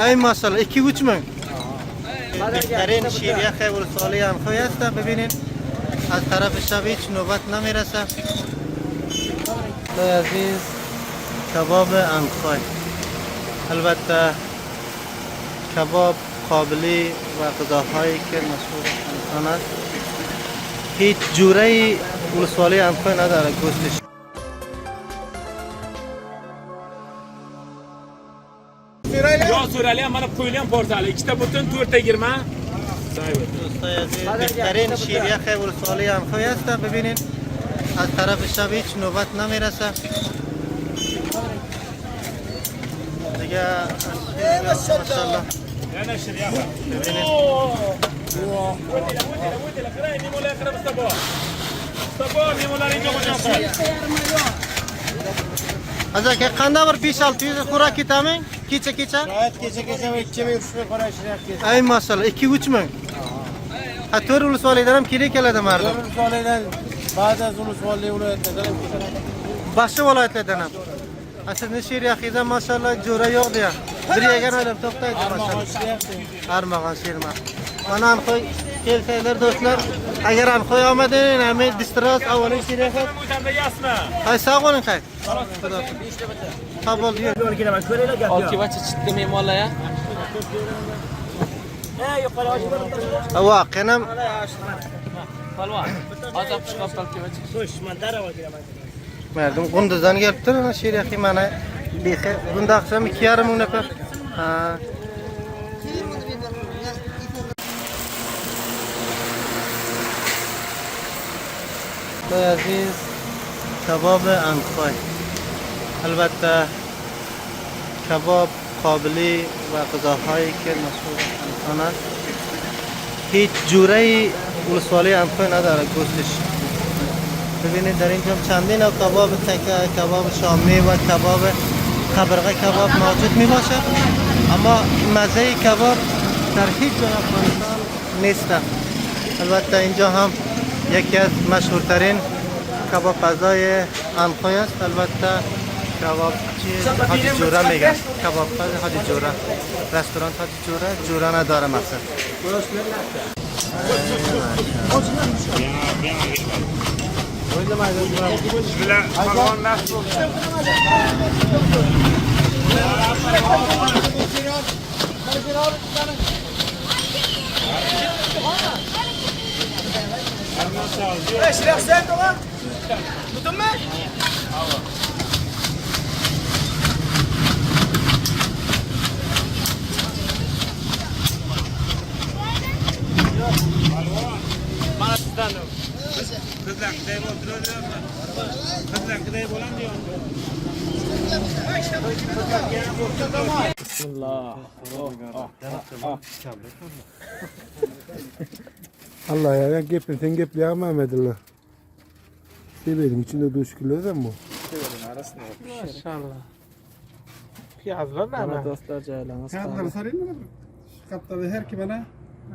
Ey maşallah 2-3 müň. بهترین شیر یخ ولسوالی انخوی است ببینید از طرف شب هیچ نوبت نمیرسه دوستای عزیز کباب انخوی البته کباب قابلی و غذاهایی که مشهور افغانستان است هیچ جوره ولسوالی انخوی نداره گوشتش Yog' so'rali ham mana qo'yli ham porzali. Ikkita butun to'rtta 20. دوستای عزیز بهترین شیر یخ ولسوالی انخوی است ببینید از طرف شب هیچ نوبت نمیرسه دیگه ماشاءالله Yana shir yaxa. O'tinglar, o'tinglar, qarang, mehmonlar qarab usta bor. Usta bor, mehmonlaringga qo'shan qol. Az aka qanday bir 5-600 xo'rak ketami? Kecha kecha? Soat kecha kecha 2000 3000 qora ishlayapti. Ay maşallah 2-3 ming. Ha to'rt ولسوالیdan ham kerak keladi mardum. Ulusvolidan ba'zi Ulusvoli viloyatlardan ham keladi. Boshqa viloyatlardan ham. Ha sizni sher yaxingizda maşallah jo'ra yo'q deya. Bir yegan odam to'xtaydi maşallah. Ishlayapti. Armag'on sherma. Mana Anxoy kelsanglar do'stlar, agar Anxoy olmading, nami distros avvalin sher yaxi. O'shanda yasma. Hay sog' bo'ling hay. Xudo. Ha bo'ldi. yur. Olkivacha chiqdi mehmonlar ya. Ha, Voqean ham Palvon. Hozir pishqob olkivacha. Mardum Qunduzdan kelibdir, ana sher yaxi mana behi bunda oqshom 2,5 ming nafar. Ha. دوستای عزیز کباب انخوی البته کباب قابلی و غذاهایی که مشهور افغانستان است هیچ جوره ولسوالی انخوی نداره گوشتش ببینید در اینجا چندین نوع کباب تکه کباب شامی و کباب قبرغه کباب موجود می باشد اما مزه کباب در هیچ جای افغانستان نیست البته اینجا هم یکی از مشهورترین کباب پزای انخوی است البته کباب چی حاجی جوره میگن کباب پز حاجی جوره رستوران حاجی جوره جوره نداره مثلا Allah ya ben gepin sen gep Mehmet'le. Severim içinde duşkulu da mı? Maşallah. Piyazlar Mana do'stlar joylarimiz. Kağıtları sarayım mı? Şu kaptada her ki bana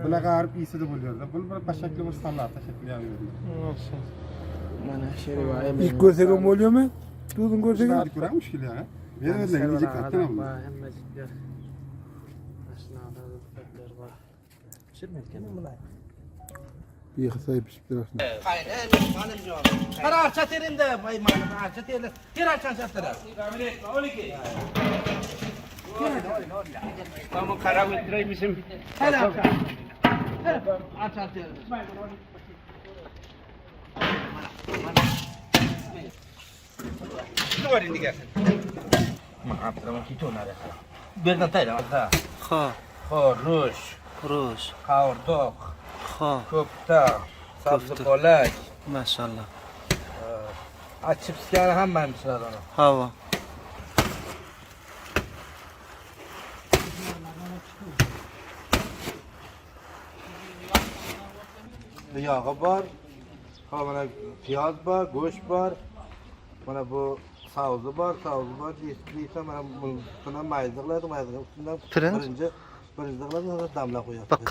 Bula garip iyisi de buluyor. Bu bir başaklı bir salata şekli yapıyor. Mana sherivay. İlk görsegim oluyor mu? Tuzun görsegim. Kuran müşkil ya. Benim de yiyecek zaten ama. Hemmaciklar. Mashinalar bor. Pishirmayotgan bular. Bir kısayı pişip durasın. Qara archa terimda, may mana archa terim. Ter archani chaptira. Tamam qarab o'tiraymisim. Archa terim. Berdan tayla. خب Xo'rush, روش qovurdoq, خب ko'pta, sabzi Ko'pta. bo'lak, ماشاءالله achib pishgani hammani pishiradi uni. hava Yog'i bor, ha mana piyoz bor, go'sht bor. Mana bu sauzi bor, sauzi bor. Deysa mana buni mayda qiladi, mayda ustidan Pirinch? birinchi birinchi qiladi, sonra damla qo'yadi. Bak.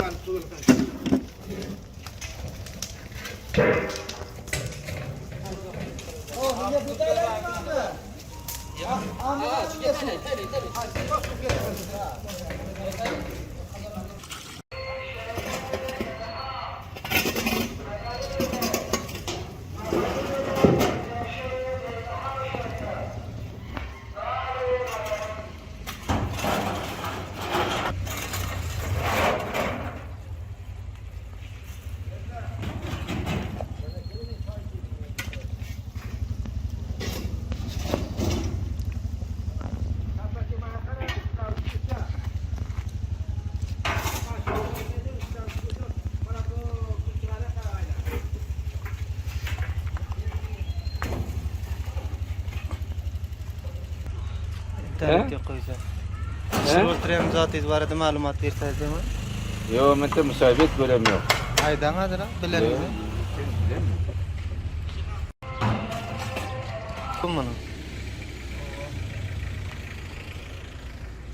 Internetga qo'ysa. Pişirip o'tirgan zotingiz barada ma'lumot bersangiz deyman. Yo'q, menda musohibet bo'lam yo'q. Aydan hozir bilaringizni. Kim bunu?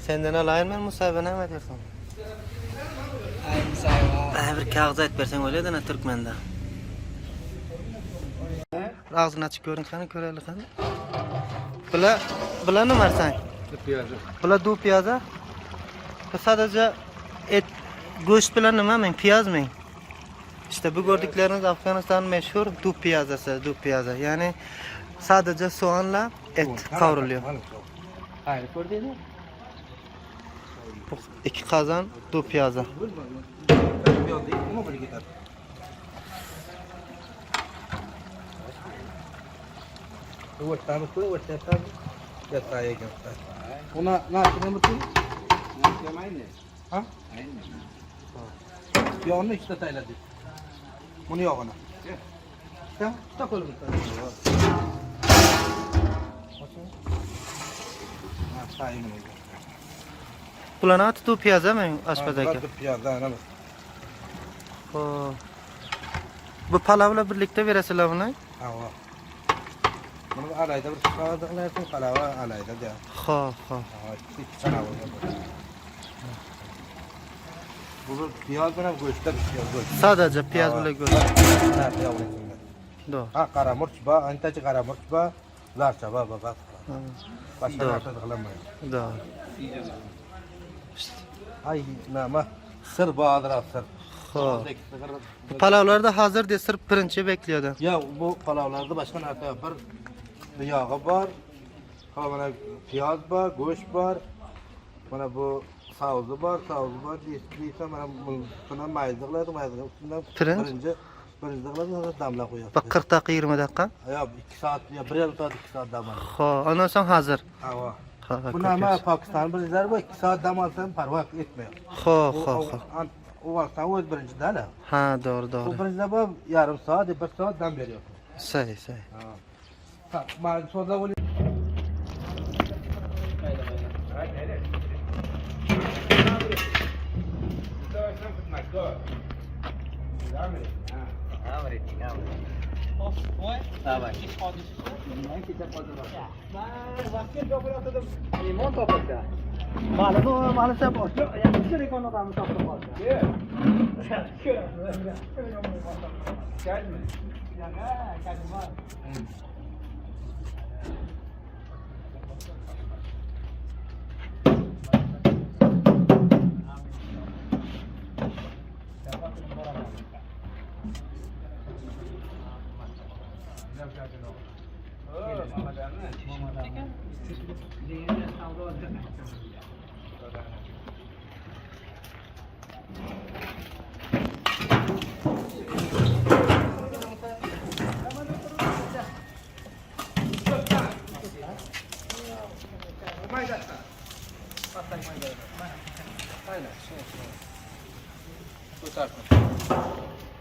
Senden alayın men musahibe näme diýersiň? Ay bir kağıt ayt berseň bolýar da türkmende. Agzyny açyp görün hany göreli hany. Bula bula nima sen? Piyoza. Bula du piyaza. Bu sadece et goşt bilen nima men piyaz men. İşte bu gördükleriniz Afganistan'ın meşhur du piyazası, du piyaza. Yani sadece soğanla et kavruluyor. Bu iki kazan du piyaza. Ha? Yog'ini ikkita tayladik. Buni yog'ini. Ikkita, ikkita qo'limiz. Ha, sayın. Bularni ati du piyaza men aşpazdaki. Piyoza, ana. Hop. Bu palavla birlikte veresiler bunu. Ha, Buni alayda bir chiqardiqlar, palava alayda da. Hop hop. Ha, ikki palava. Bu piyoz bilan go'shtda pishgan go'sht. Sadece piyaz bilan go'sht. Ha, piyoz bilan. Doğru. Ha, qara murch bor, anchachi qara murch bor, zarcha bor, bor, bas. Boshqa Doğru. narsa qilinmaydi. Doğru. Ay, nima? Sir bor, ozroq sir. Hop. Bu palavlar da hazır diye sırf pirinci bekliyordu. Ya bu palavlarda başka narsa yo'q. Bir yog'i bor, ha mana piyoz bor, go'sht bor. Mana bu sauzi bor, sauzi bor deysa mana buni mayda qiladi, mayda ustidan Pirinç? birinchi birinchi qiladi, sonra damla qo'yadi. Bak 40 dakika 20 dakika. Ya 2 soat, ya 1,5 soat, 2 soat dam oladi. Hop. Ondan sonra hazır. Ha, va. Ha, Bu nima Pokiston birinchilar bu 2 soat dam olsam parvo etmaydi. Hop hop hop. U vaqtdan o'z birinchi dala. Ha doğru Bu doğru. birinchilar bu yarim soat, 1 soat dam beriyor. Say say. Ha, mana so'zlar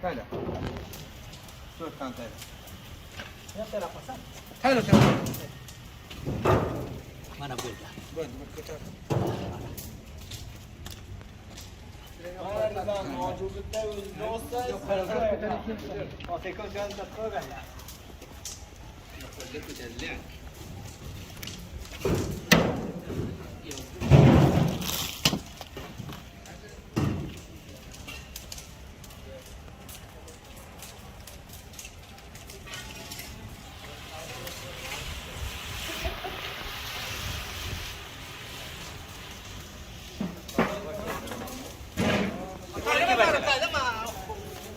Tayla. Dört tane tayla. Tayla sen. Mana bo'ldi. Bo'ldi, bir ko'tar.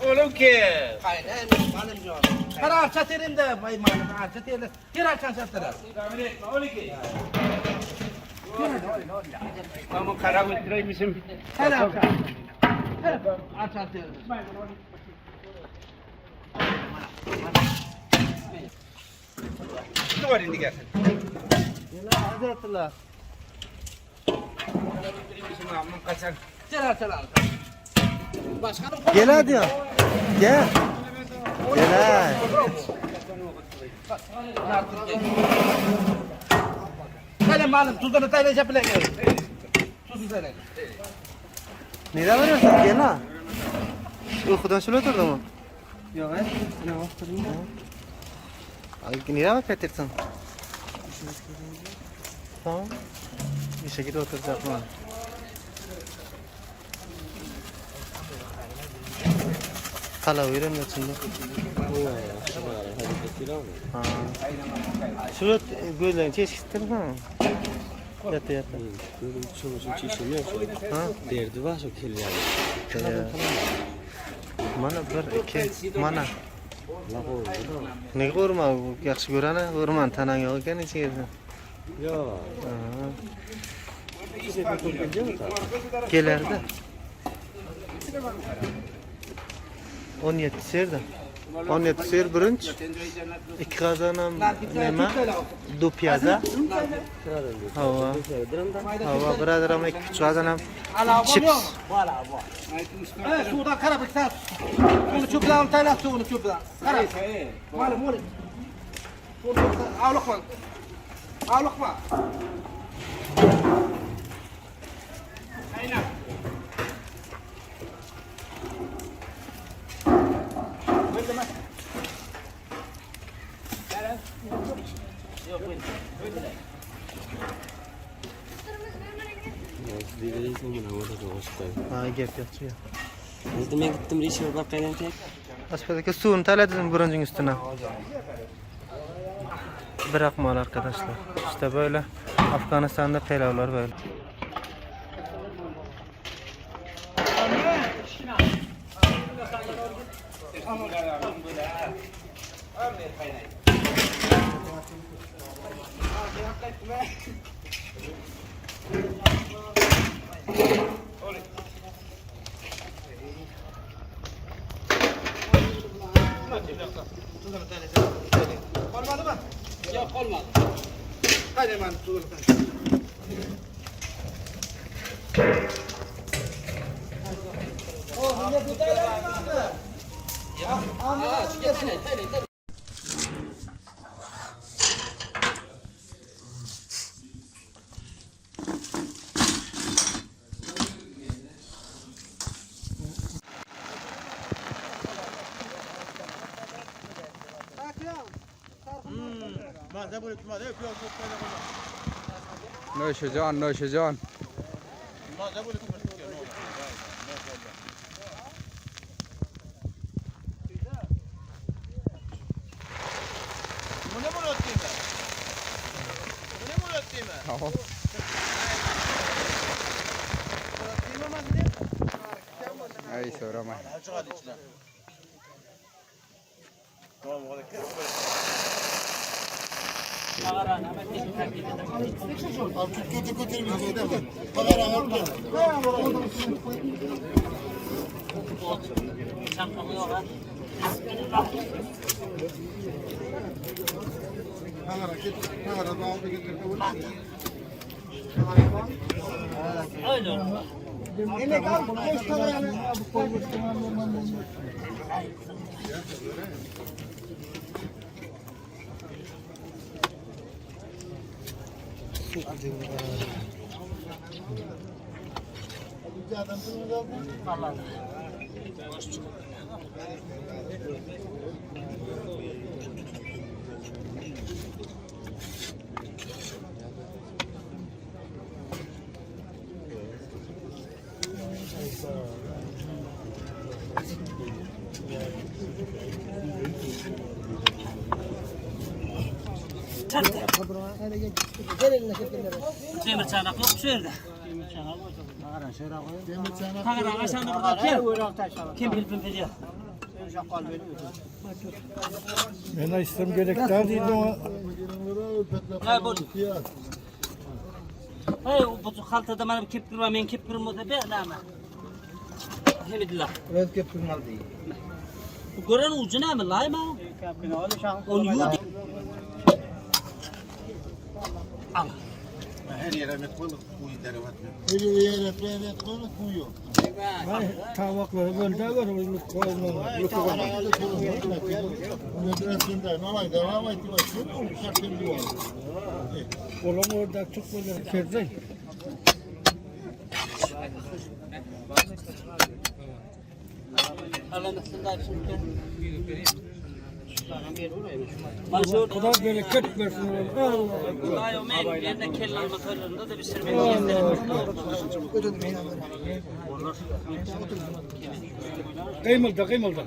Oğlum ki. Kara arça terinde vay malum arça terinde. Ter arçan çattıra. Tamam kara götüreymişim. Her arça. Her arça terinde. Var indi gelsin. Hazretullah. Ter arçalar. Başkanım Gel hadi ya. Gel. Gel. Hele malum tuzunu tayla yapıla gel. Tuzunu tayla. Nereye varıyorsun? Gel ha. Uykudan şöyle oturdu mu? Yo'q, ne vaqt Ay, Nereye bak getirsin? Tamam. İşe gidip oturacak mı? Kala öğrenmiyor şimdi. Ha. Şunu gözlerini çeşittir ha. Yatı yatı. Ha? Derdi var şu kellyani. Ya. Mana bir ikki mana. Nega urma? Yaxshi ko'rani urman tanang yo'q ekan ichiga. Yo'q. Ha. Kelardi. 17 serdi. 17 ser birinch. Ikki qazon ham nima? Dupiyaza. Hava. Hava birodar ham ikki uch qazon ham chips. He sudan kara bir sen. Suyunu çöpten tayla suyunu çöpten. Kara. Malum oğlum. Avlukma. Avlukma. Ha, gap yo'q. yo'q. Endi men gittim Rishor bakaydan tek. Asfaltdagi suvini taladınız birincinin üstüne. Bırakma arkadaşlar. İşte böyle Afganistan'da pilavlar böyle. Olmadı mı? Yok olmadı. Hadi hemen suyunu tayla. Noşecan, noşecan. Tamam. Ay so'rama. Demir çanak yok şu yerde. Demir çanak olsa. Men aýtsam gerek däl diýdi oňa. Hey, bu haltada mana bir kepkir var, men kepkirim bolsa be, näme? Hemidillah. Öz kepkirini al diýdi. Bu gören ucu näme, laýma? Onu yu. Al. Her ýere met koýup, kuýy derewat. Tabaklary bölde gör, Olam orada tutmadı. Kirdi. Mana şu Xuda bereket versin. Allah. Dayo men yerine kelle alma toylarında da bir sürü beni gezdirim. Kıymılda, kıymılda.